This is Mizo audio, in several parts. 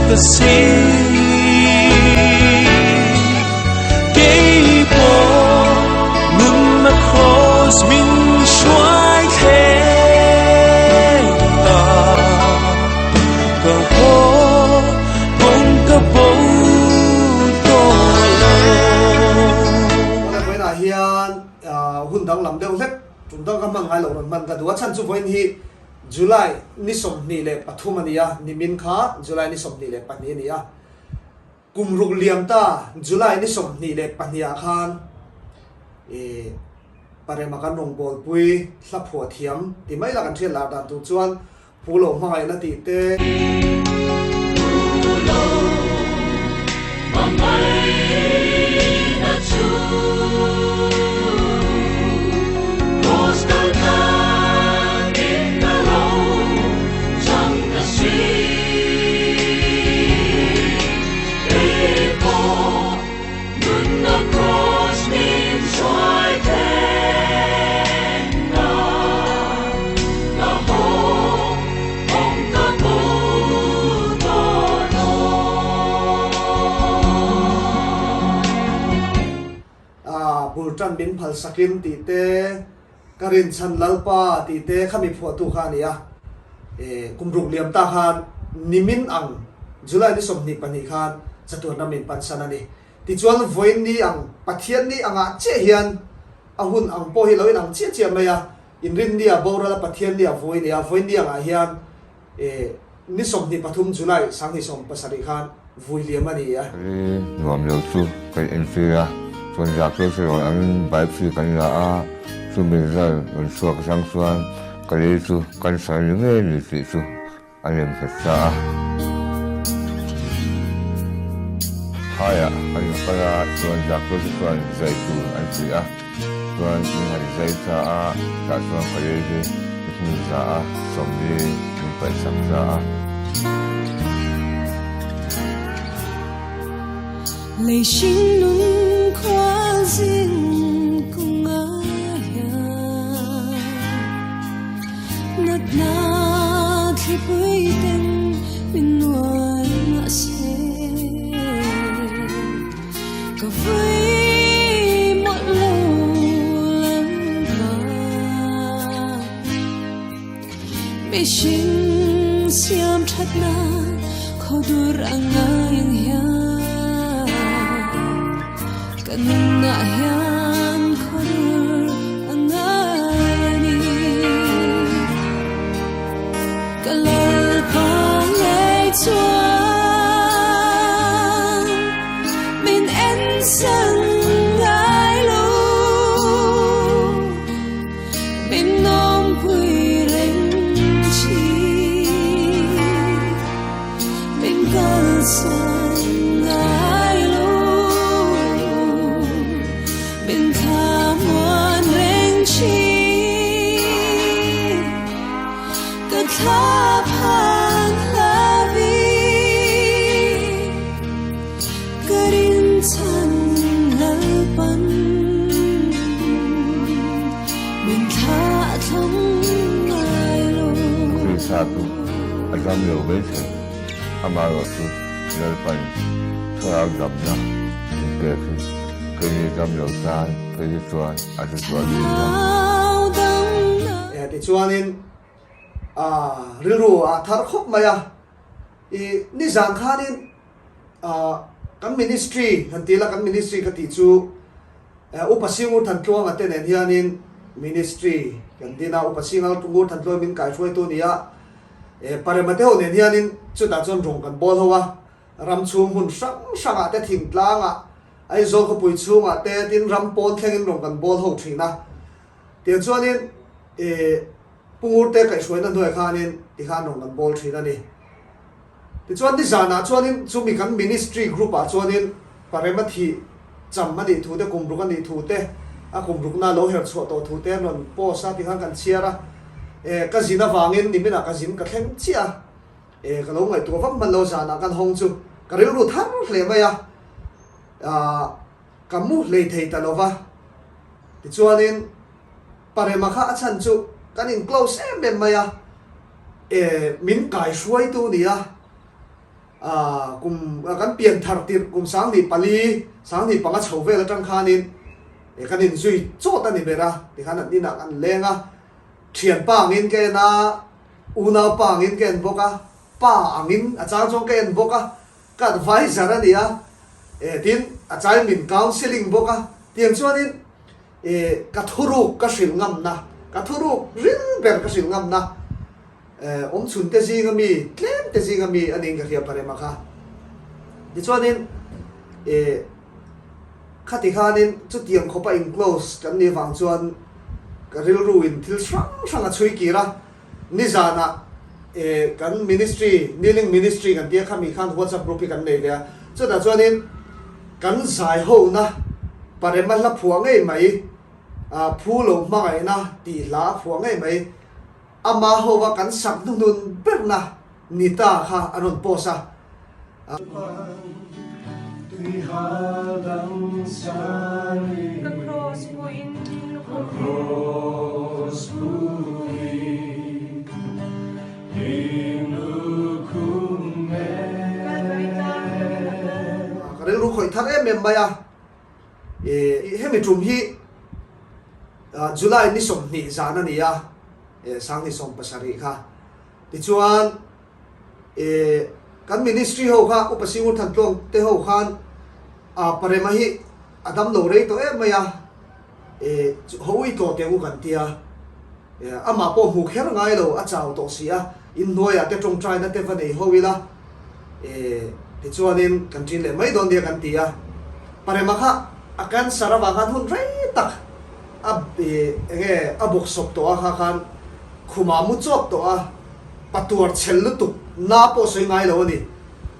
ka si. Kei pawh nunna kraws min hruai thleng ta. Ka haw kawng ka bo tawh lo. Awle vawiinah hian hun danglam deuh hlek tum dang ka hman ngai loh rawn hman ka duh a chhan chu vawiin hi July ni 23 a ni a, nimin kha July ni 22 a ni a. Kum ruk liam ta July ni 22 ah khan ih Parema kan rawngbawlpui hla phuah thiam ti mai la kan hriat lar dan tur chuan Pu lo hmangaihna tih te. Pu lo hmangaihna chu Kraws kal tangin ka lo chang ta si. Kei pawh nunna kraws min hruai thleng a, ka haw awm ka bo tawh lo. Bul tan min phal sakin tih te, ka rinchhan Lalpa tih te kha mi phuahtu kha a ni a. Kum ruk liam ta khan nimin ang July ni 22 khan chatuan ram in pansan a ni. Tichuan vawiin ni ang Pathian ni angah chiah hian a hun ang pawh hi lo inang chiah chiah mai a, Inrinni a boral a Pathian ni a vawi ni a, vawiin ni angah hian ni 23 July 2017 khan vui liam a ni a. Ri nuam lo chu kan entir a, chuan zak chu rawn angin biopsy kan la a, chumi result rawn chhuak atang chuan ka lei chu cancer ni ngei ni tih chu a lem nghet ta a. Phaiah kan lo kal a, chuan zak chu chuan zai tur an ti a, chuan min han zai ta a, tah chuan ka lei hi i hmun za a, 40 min paihsak ta a. Lei hringnung khual zing kung aia natna thlipui ten min nuai mahse ka vui mawlh lo lalpa mihring siam thatna khawdur a ngai ang hian ka nunah hian khawdur a ngai a ni. Ka Lalpa ngei chuan min en san ngai lo. Min nawmpui reng thin, min kalsan ngai lo, min thlamuan reng thin, ka thla phan hlavi, ka rinchhan Lalpan min thlah thlawm ngai lo. Krista chu a dam lo mai thei, amaherawh chu Lalpan thlarau damna min pek hi keini dam lo tan phei hi chuan a hre zual thin a. Tichuanin rilru a thar khawp mai a, i nizan khanin Kan ministry han ti la, kan ministry ka tih chu Upa Singur Thantluanga te nen hianin ministry kan din a, Upa Singur Thantluanga min kaihruaitu a ni a, Parema te ho nen hianin chutah chuan rawng kan bawl ho a, ram chhung hmun hrang hrangah te thingtlangah Aizawl khawpui chhungah te tin ram pawn thlengin rawng kan bawl ho thin a, tiang chuanin Pu Ngurte kaihhruaina hnuaiah khanin tikhan rawng kan bawl thin a ni. Tichuan nizanah chuanin chumi kan ministry group ah chuanin Parema thih cham a nih thu te, kum ruk a nih thu te, a kum rukna lo her chhuah tawh thu te an rawn post a tikhan kan chhiar a. E, ka zin avangin niminah ka zin ka thleng chiah a, e, ka lo ngaihtuah vak hman lo zanah kan hawng chu ka rilru thar hle mai a, ah, ka mu hlei thei ta lo va. Tichuanin Parema kha a chhan chu kan in close em em mai a, e min kai hruaitu ni a, Kum kan pian thar tirh kum 2004, 2005 chho vel atang khanin kan inzui chawt a ni ber a, tikhan an inah kan leng a, thianpa angin ka en a, unaupa angin ka en bawk a, pa angin a chang chuan ka en bawk a, ka adviser a ni a, tin a changin min counselling bawk a, tiang chuanin ka thuruk ka hrilh ngamna, ka thuruk ril ber ka hrilh ngamna. Awm chhun te zinga mi, tlem te zinga mi a niin ka hria Parema kha. Tichuanin eh khati khanin chutiang khawpa in close kan nih avang chuan ka rilru in thil hrang hrang a chhui kir a. Nizanah eh kan ministry, kneeling ministry kan tia khami khan WhatsApp group hi kan nei ve a. Chutah chuanin kan zai hona Parema hla phuah ngei mai, Phu lo hmangaihna tih hla a phuah ngei mai. Ama hova kan sak hnuhnun berna ni ta kha an rawn post a. Ka cross puin lukhum e. Kalvari tlang atangin a kal. Ka rilru khawih thar em em mai a. Hemi tum hi July ni 20 zan a ni a, 2017 kha. Tichuan kan ministry ho kha Upa Singur Thantluang te ho khan Parema hi a dam lo rei tawh em mai a, ho ui tawh teh u kan ti a. Amah pawh hmu kher ngai lo, a chau tawh si a, inhnuaiah te tawngtaina te va nei ho ila, tichuanin kan ṭin leh mai dawn nia kan ti a. Parema kha a cancer avang khan hun rei tak a enge a bawksawp tawh a kha khan khumah mu chawt tawh a, patuar chhel lutuk na pawh sawi ngai lo a ni,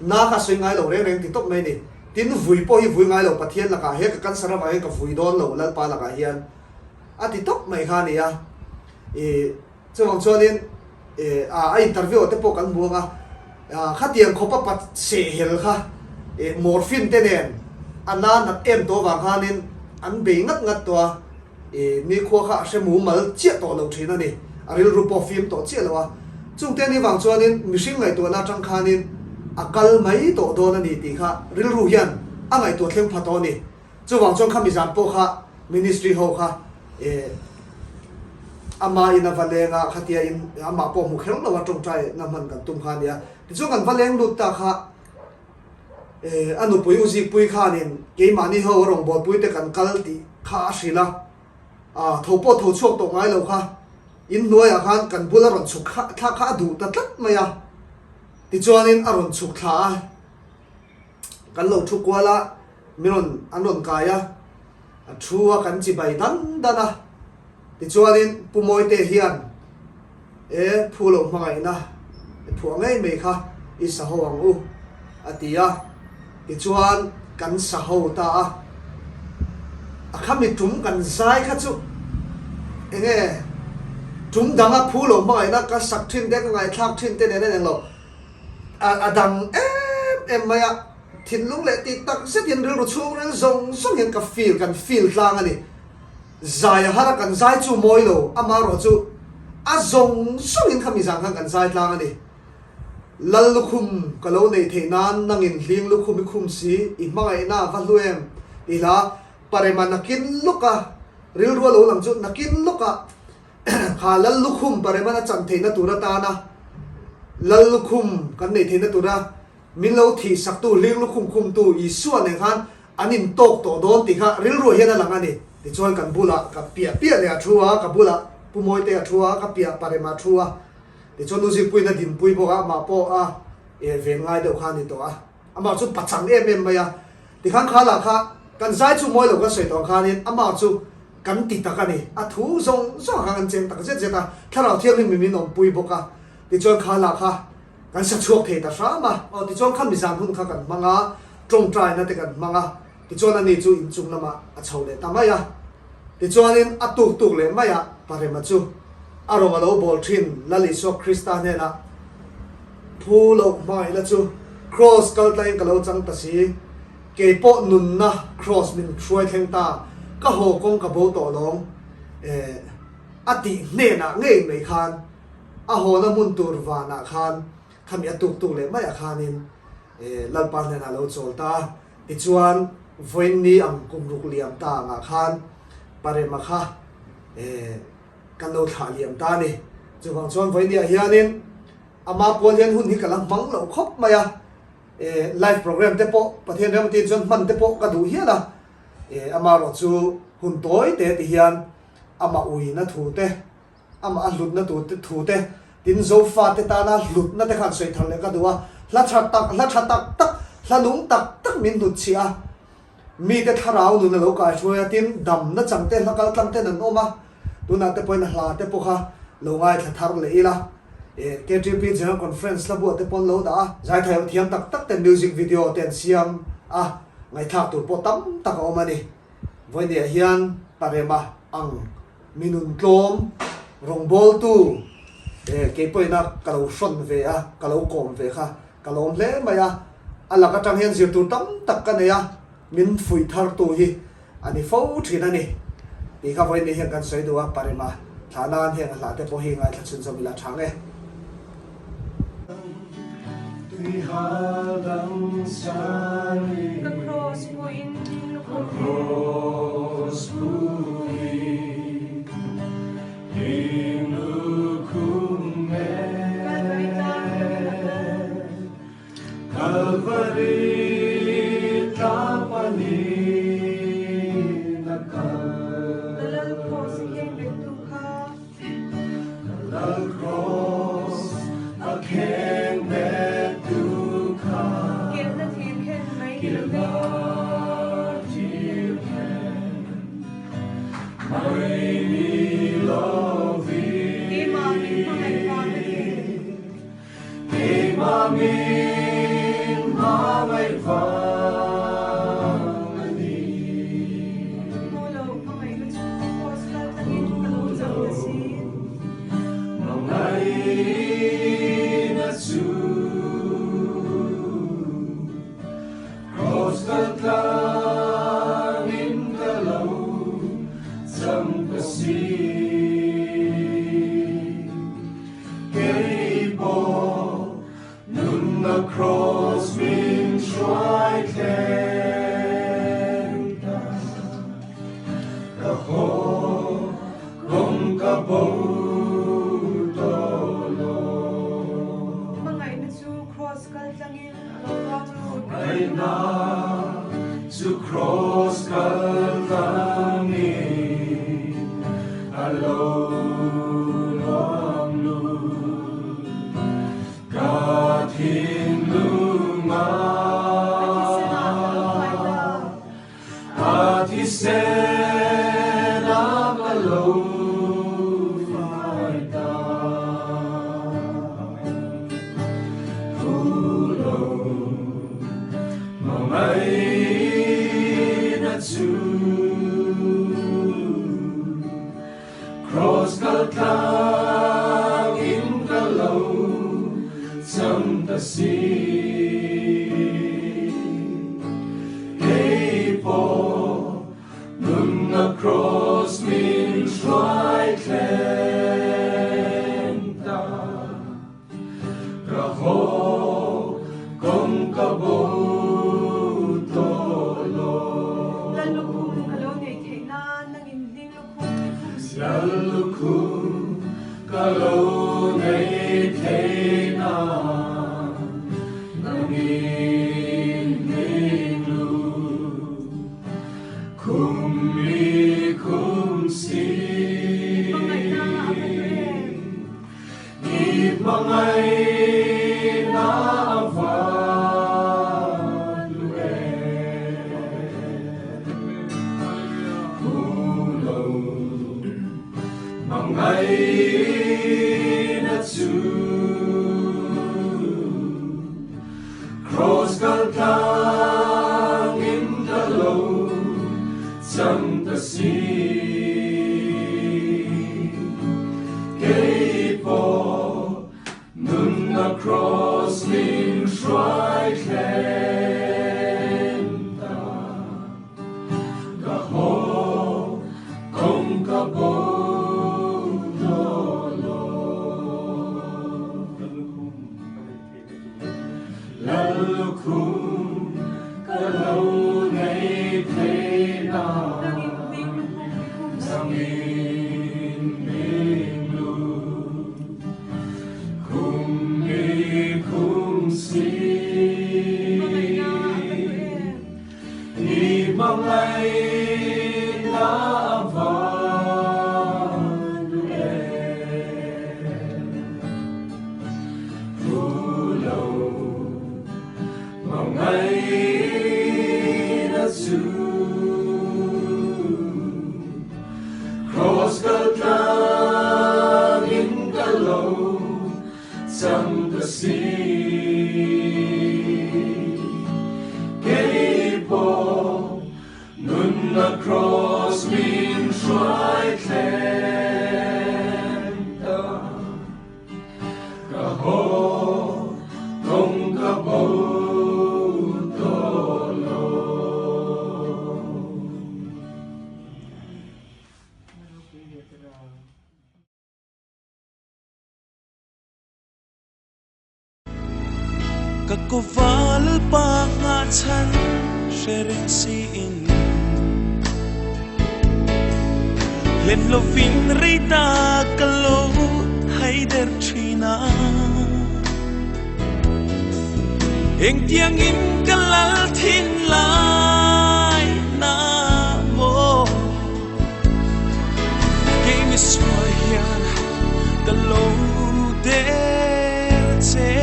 na kha sawi ngai lo reng reng ti tawp mai a ni. Tin, vui pawh hi vui ngai lo Pathian lakah he ka cancer avang hian ka vui dawn lo Lalpa lakah hian. A ti tawp mai kha a ni a, ih chuvang chuanin ih a interview ah te pawh kan hmu ang a, khatiang khawpa pat sehhel kha ih morphine te nen a na nat em tawh avang khanin an bei ngat ngat tawh a, ih nikhua kha a hre mumal chiah tawh lo thin a ni, a rilru pawh fim tawh chiah lo a, chungte ni vang chuanin mihring ngaihtuahna atang khanin a kal mai tawh dawn a ni tih kha rilru hian a ngaihtuah thleng pha tawh a ni. Chuvang chuan khami zan pawh kha ministry ho kha eh ama in a va leng a, khatia in amah pawh hmu kher lo a tawngtai na hman kan tum kha a nia. Tichuan kan va leng lut ta kha eh a nupui u zikpui khanin keimahni ho a rawngbawlpui te kan kal tih kha a hrilh a, ah tho pawh tho chhuak tawh ngai lo kha in hnuaiah khan kan bula rawn chhuk thla kha a duh ta tlat mai a. Tichuanin a rawn chhuk thla a. Kan lo thu kual a, min rawn an rawn kai a, a thu a kan chibai dan dan a. Tichuanin Pu Mawite hian e phu loh hmangaihna e phuah ngei mai kha i sa ho ang u a ti a. Tichuan kan sa ho ta a, a khami tum kan zai kha chu enge tum danga phu loh hmangaihna ka sak thin te ka ngaihthlak thin te nen a inang lo. A dang em em mai a, thinlung leh tih tak zetin rilru chhungril zawng zawng hian ka feel, kan feel tlang a ni. Zai a har a, kan zai chu mawi lo, amaherawh chu a zawng zawngin khami zan khan kan zai tlang a ni. Lal lukhum ka lo neih theih nan nangin hling lukhum i khum si, i hmangaihna a va hlu em tih hla Parema nakin lawka rilru a lo lang chu nakin lawka Kha Lal lukhum Pareman a chan theihna tur atana Lal lukhum kan neih theihna tura min lo thih saktu hling lukhum khumtu Isua nen khan an intawk tawh dawn tih kha rilruah hian a lang a ni. Tichuan kan bulah ka piah piah leh a thu a, ka bulah Pu Mawite a thu a, ka piah Parema a thu a. Tichuan Nu Zikpuiin a dinpui bawk a, amah pawh a ven ngai deuh kha a ni tawh a. Amah chu pachang em em mai a. Tikhan kha lah kha kan zai chu mawi lo kan sawi tawh ang khanin amah chu kan ti tak a ni. A thu zawng zawng ah khan kan cheng tak zet zet a, Thlarau Thianghlim in min awmpui bawk a, tichuan kha lah kha kan sa chhuak thei ta hram a. Aw tichuan kha mizan hun kha kan hmang a, tawngtaina te kan hmang a, tichuan ani chu inchung lamah a chho leh ta mai a. Tichuanin a tuk tuk leh mai a, Parema chu a rawng a lo bawl thin Lal Isua Krista hnenah Phu loh hmangaihna chu Kraws kal tlaiin ka lo chang ta si, kei pawh nunna Kraws min hruai thleng ta, ka haw kawng ka bo tawh lawng eh a tih hnenah ngei mai khan a hawna hmun tur vanah khan khami a tuk tuk leh maiah khanin. Lalpa hnenah a lo chawl ta a. Tichuan, vawiinni ang kum ruk liam ta angah khan Parema kha kan lo thlah liam ta a ni. Chuvang chuan vawiinniah hianin ama pual hian hun hi ka la hmang loh khawp mai a. Live program te pawh Pathian remtiin chuan hman te pawh ka duh hial a. Amaherawh chu hun tawi te ti hian amah uina thu te, amah a hlutna tur te thu te, tin Zofa te tana hlutna te khan sawi thar leh ka duh a, hla tha tak, hla tha tak tak, hla nung tak tak min hnut chhiah a, mite thlarau nun a lo kai hruai a, tin damna chang te, hla kal tlang ten an awm a, tunah te pawhin hla te pawh kha lo ngaithla thar leh ila, KTP General Conference hla buah te pawh an lo dah a, zaithai ho thiam tak tak ten music video te an siam a, ngaihthlak tur pawh tam tak a awm a ni. Vawinia hian Parema ang mi nun tlawm rawngbawltu kei pawhina ka lo hrawn ve a, ka lo kawm ve kha ka lawm hle mai a, a lak atang hian zir tur tam tak ka nei a, min fuih thartu hi a ni fo thin a ni tih kha vawiin ni hian kan sawi duh a, Parema thlah nan heng a hlah te pawh hi ngaithla chhunzawm ila tha nge. Ka cross puin lukhum e. Kalvari tlang panin a kal. Kalvari tlang panin a kal. Ka lal cross a kheng bettu kha. Ka lal cross a kheng bettu kha. Kilhna thir khen mai ni lo ve. Kilhna thir khen mai ni lo ve. Keimah min hmangaih vang a ni. Keimah min hmangaih vang a ni. Hmu lo hmangaihna chu cross kal tlangin ka lo chang ta si. Hmangaihna chu cross kal tlangin ka lo chang ta si. Kei pawh nunna kraws min hruai thleng ta, ka haw kawng ka bo tawh lo. Hmangaihna chu kraws kal tlangin a lo vang lut. Hmangaihna chu kraws kal tlangin a lo luang lut. Ka thinlung a. A thisen ah ka lo fai ta. Phu lo hmangaihna chu. Cross kal tlang in ka lo cham ta si. Kei pawh nunna cross min hruai thleng ta. Ka haw kawng ka bo tawh lo. Lal lukhum ka lo nei theih nan nangin hling lukhum i khum si. Lal lukhum ka lo nei theih nan nangin hling lukhum i khum si. I hmangaihna a va hlu em? I hmangaihna a va hlu em? Phu lo hmangaihna chu Kraws kal tlangin ka lo chang ta si. Kei pawh nunna kraws min hruai thleng ta. Ka haw kawng ka bo tawh lo. lukhum ka lo nei thei na. Nangin hming lukhum mi khum si. I hmangaihna a van duh em? Phu lo hmangaihna chu Kraws kal tlangin ka lo chang ta si. Kei pawh nunna kraws min hruai thleng ta. Ka haw kawng ka bo tawh lo. Ka kuval pa nga chhan hre reng siin Hlen lovin rei ta ka lo hai der thin a Engtiangin ka lal thin lai na maw Kei mi sual hian ka lo der che.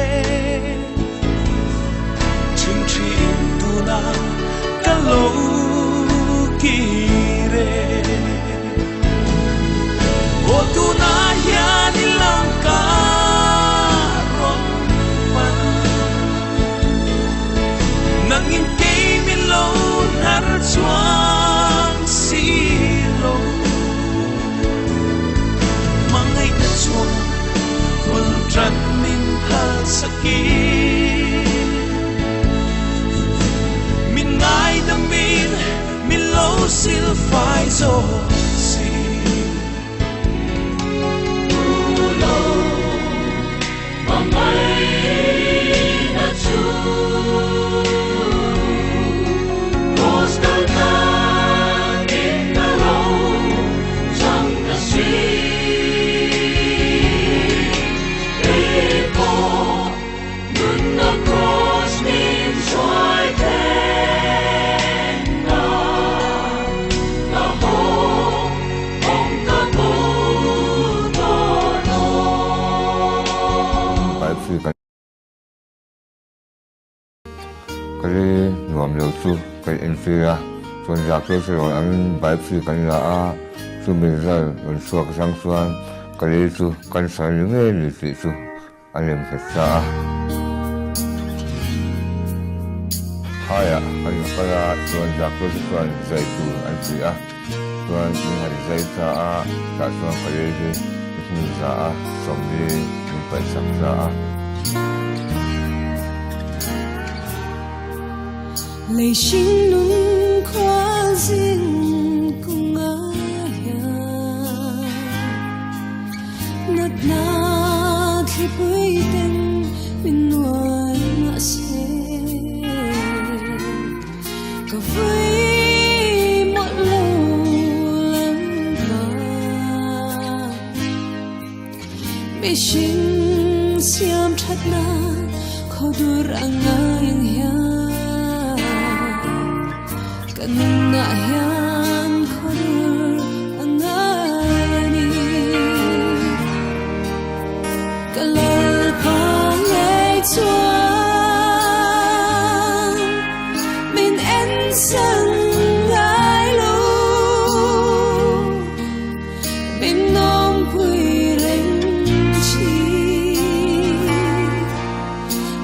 Ṭhingṭhi in tunah ka lo kir e. Aw tunah hian i lam ka rawn pan. Nangin kei min lo hnar chuang si lo. Hmangaihna chuan bul tan min phal sakin. Min ngaidamin min lo sil fai zawk si. Ka ri nuam lo chu kan entir a, chuan Zakia chu rawn angin biopsy kan la a, chumi result rawn chhuak atang chuan ka ri chu cancer a ni ngei a ni tih chu a lem nghet ta a. Phaiah kan va kal a, chuan Zakia chu chuan zai tur an ti a, chuan min han zai ta a, tah chuan ka ri hi i hmun za a, 40 min paihsak ta a. Lei hringnun khua zing kawng ah hian natna thlipui ten min nuai mahse ka vui mawlh lo lampa. Mihring siam thatna khawdur a ngai ang hian ka nunah hian khawdur a ngai a ni. Ka Lalpa ngei chuan min en san ngai lo. Min nawmpui reng thin,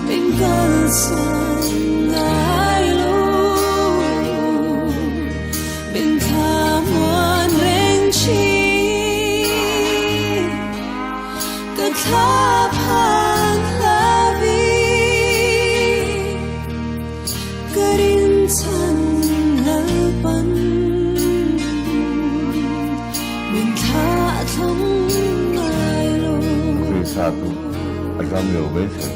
min kalsan ngai lo, min thlamuan reng thin, ka thla phan hlavi, ka rinchhan lalpan min thlah thlawm ngai lo. Krista chu a dam lo mai thei,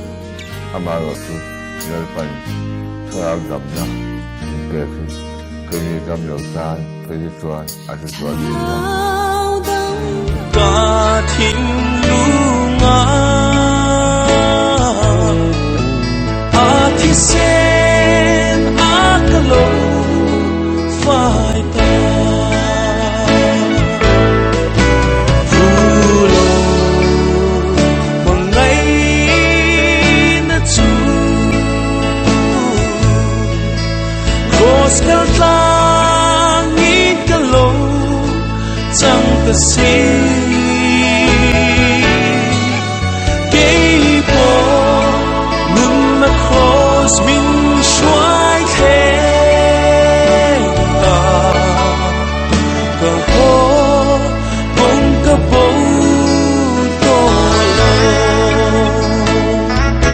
amaherawh chu Lalpan thlarau damna min pek hi keini dam lo tan phei hi chuan a hlu zual thin a. Ka thinlung a a thisen a ka lo fai ta. Phulo hmangaihna chu Cross kal tlangin ka lo chang ta si. Keipawh nunna cross min.